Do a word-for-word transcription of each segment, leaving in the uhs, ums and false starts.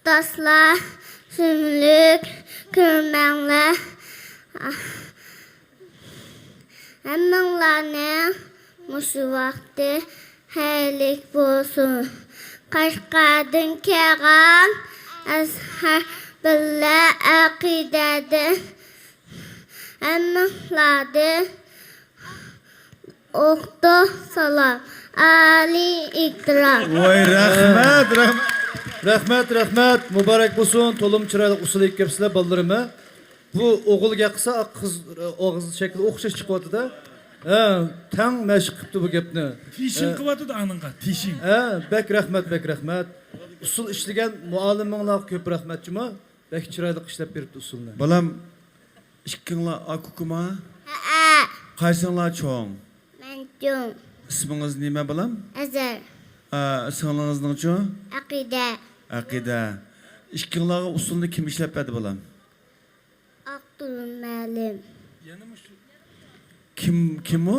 ئۇستازلار، سۆيۈملۈك كۆرۈرمەنلەر، ھەممىڭلارنىڭ مۇشۇ ۋاقتى خەيرلىك بولسۇن. قەشقەردىن كەلگەن ئەزھەر بىللە ئەقىدەدىن ھەممىڭلاردىن ئوقتا سالام، ئالىي ئېھتىرام. ۋاي، رەھمەت، رەھمەت. رەھمەت، رەھمەت. مۇبارەك بولسۇن. تولىمۇ چىرايلىق ئۇسسۇل ئېيتىپ كەپسىلەر، بالىلىرىم، ھە. بۇ ئوغۇل گەپ قىلسا، قىز ئاغزى شەكلى ئوخشاش چىقىۋاتىدۇ. ھە، تەڭ مەشىق قىپتۇ بۇ گەپنى. تىشىڭ ھە. قىلىۋاتىدۇ ئانىڭغا، تىشىڭ. ھە، بەك رەھمەت، بەك رەھمەت. ئۇسسۇل ئىشلىگەن مۇئەللىمىڭلارغا كۆپ رەھمەت جۇمۇ. بەك چىرايلىق ئىشلەپ بېرىپتۇ ئۇسسۇلنى. بالام، ئىككىڭلار ئاكا-ئۇكىما؟ ھەئە. قايسىڭلار چوڭ؟ مەن چوڭ. ئىسمىڭىز نېمە، بالام؟ ئەزەر. ئا، سىڭلىڭىزنىڭچۇ؟ ئەقىدە. ئەقىدە. ئىككىڭلارغا ئۇسسۇلنى كىم ئىشلەپ بەردى، بالام؟ ئابدۇل مۇئەللىم. كىم، كىم ئۇ؟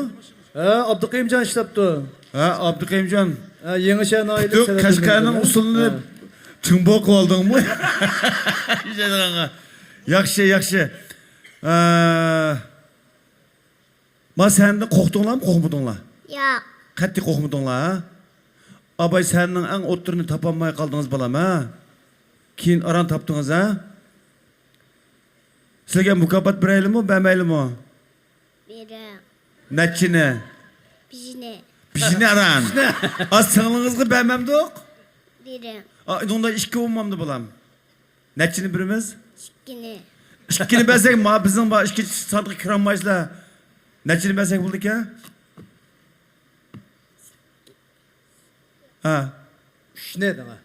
ھە، ئابدۇقېيۇمجان ئىشلەپتۇ. ھە، ئابدۇقېيۇمجان. ھە، يېڭىشەھەر ناھىيەلىك پۈتۈن سەنئەت قەشقەرنىڭ مەكتىپىدە. ئۇسسۇلىنى ھە. چىڭبو قىلىۋالدىڭمۇ؟ ياخشى، ياخشى. ئە، ما سەھنىدە قورقتۇڭلارمۇ، قورقمىدىڭلار؟ ياق. قەتئىي قورقمىدىڭلار، ھە؟ ئاباي سەھنىنىڭ ئەڭ ئوتتۇرىنى تاپالماي قالدىڭىز، بالام، ھە؟ كېيىن ئاران تاپتىڭىز، ھە؟ سىلەرگە مۇكاپات بېرەيلىمۇ، بەرمەيلىمۇ؟ بېرىڭ. نەچچىنى؟ بىرنى. بىرنى ئاران. ئا، سىڭلىڭىزغا بەرمەمدۇق؟ بېرىڭ. ئا، ئۇنىڭدا ئىككى بولمامدۇ، بالام؟ نەچچىنى بېرىمىز؟ ئىككىنى. ئىككىنى بەرسەك، ما بىزنىڭ بار ئىككىنچى ساندىققا كىرەلمەيسىلەر. نەچچىنى بەرسەك بولىدىكەن؟ ھە. ئۈچنى دەڭە.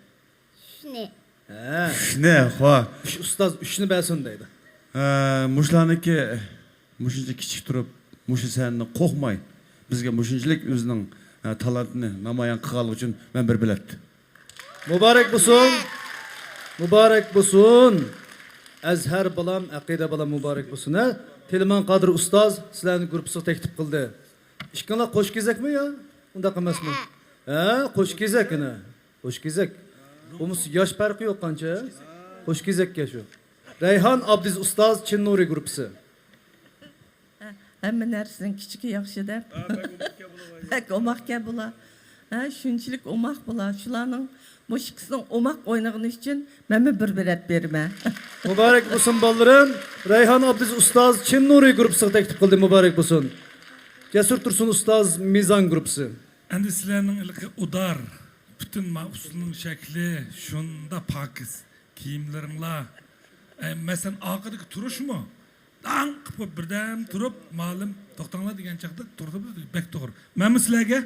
ئۈچنى. ھە. ئۈچنى، خو. ئۈچ ئۇستاز ئۈچنى بەرسۇن دەيدۇ. ھە، مۇشۇلارنىڭكى مۇشۇنچە كىچىك تۇرۇپ، مۇشۇ سەھنىدىن قورقماي، بىزگە مۇشۇنچىلىك ئۆزىنىڭ، ھە، تالانتىنى نامايان قىلغانلىقى ئۈچۈن مەن بىر بېلەت. مۇبارەك بولسۇن. مۇبارەك بولسۇن. ئەزھەر بالام، ئەقىدە بالام، مۇبارەك بولسۇن، ھە. تېلىمان قادىر ئۇستاز سىلەرنى گۇرۇپپىسىغا تەكلىپ قىلدى. ئىككىڭلار قوش كېزەكمۇ يا؟ ئۇنداق ئەمەسمۇ؟ ھە، قوش كېزەك ئەنە. قوش كېزەك. بولمىسا ياش پەرقى يوق قانچە. قوش كېزەككە شۇ. رەيھان ئابدىز ئۇستاز، چىن نۇرى گۇرۇپپىسى. ھە، ھەممە نەرسىنىڭ كىچىكى ياخشى دەپ. ھە، بەك ئوماقكەن بۇلار. بەك ئوماقكەن بۇلار. ھە، شۇنچىلىك ئوماق بۇلار. شۇلارنىڭ مۇشۇ ئىككىسىنىڭ ئوماق ئوينىغىنى ئۈچۈن مەنمۇ بىر بېلەت بېرىمەن. مۇبارەك بولسۇن بالىلىرىم. رەيھان ئابدىز ئۇستاز، چىن نۇرى گۇرۇپپىسىغا تەكلىپ قىلدى. مۇبارەك بولسۇن. جەسۇر تۇرسۇن ئۇستاز، مىزان گۇرۇپپىسى. ئەمدى سىلەرنىڭ ھېلىقى ئۇدار، پۈتۈن ما-، ئۇسسۇلنىڭ شەكلى شۇنداق پاكىز. كىيىملىرىڭلار، ئە، مەسىلەن، ئارقىدىكى تۇرۇشمۇ داڭ قىپ قويۇپ بىردەم تۇرۇپ، مۇئەللىم توختاڭلار دېگەن چاغدا تۇرىدۇ، بەك توغرا. مەنمۇ سىلەرگە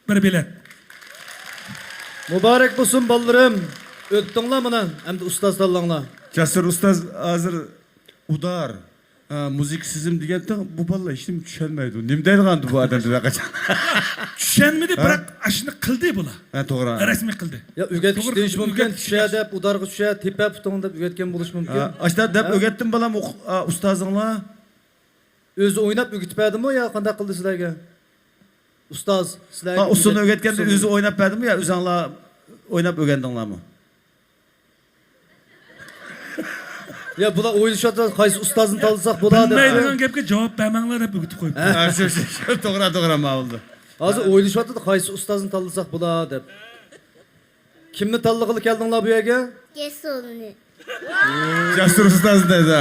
بىر بېلەت. مۇبارەك بولسۇن بالىلىرىم. ئۆتتۈڭلار مانا، ئەمدى ئۇستاز تاللاڭلار. جەسۇر ئۇستاز ھازىر ئۇدار، ئا، مۇزىكا سېزىم دېگەنتىڭ، بۇ بالىلار ھېچنېمە چۈشەنمەيدۇ. نېمە دەيدىغاندۇ بۇ ئادەم دېدى قاچان؟ چۈشەنمىدى، ھە؟ بىراق ئاشۇنى قىلدى بۇلار. ھە، توغرا. رەسمىي قىلدى. يا، ئۆگەتكۈچ توغرا دېيىشى قىلدى، مۇمكىن، ئۆگەتكۈچ چۈشە دەپ، ئۇدارغا چۈشە، تېپە پۇتۇڭ دەپ ئۆگەتكەن بولۇشى مۇمكىن. ھە، ئاشۇنداق دەپ ھە؟ ئۆگەتتىم بالام، ئۇ-، ئا، ئۇستازىڭلار؟ ئۆزى ئويناپ ئۆگىتىپ بەردىمۇ يا قانداق قىلدى سىلەرگە؟ ئۇستاز، سىلەرگە ھە، ئۇسسۇلنى ئۆگەتكەندە ئۇسسۇلنى. ئۆزى ئويناپ بەردىمۇ يا ئۆزۈڭلار ئويناپ ئۆگەندىڭلارمۇ؟ يا، بۇلار ئويلىشىۋاتىدۇ، قايسى ئۇستازنى تاللىساق بولا دەپ. بىلمەيدىغان گەپكە جاۋاب بەرمەڭلار دەپ ئۆگىتىپ قويۇپتۇ. ھە، شۇ، شۇ، شۇ، توغرا، توغرا، ماۋۇلدى. ھازىر ئويلىشىۋاتىدۇ، قايسى ئۇستازنى تاللىساق بولا دەپ. كىمنى تاللىغىلى كەلدىڭلار بۇ يەرگە؟ جەسۇرنى. جەسۇر ئۇستازنى دەيدۇ.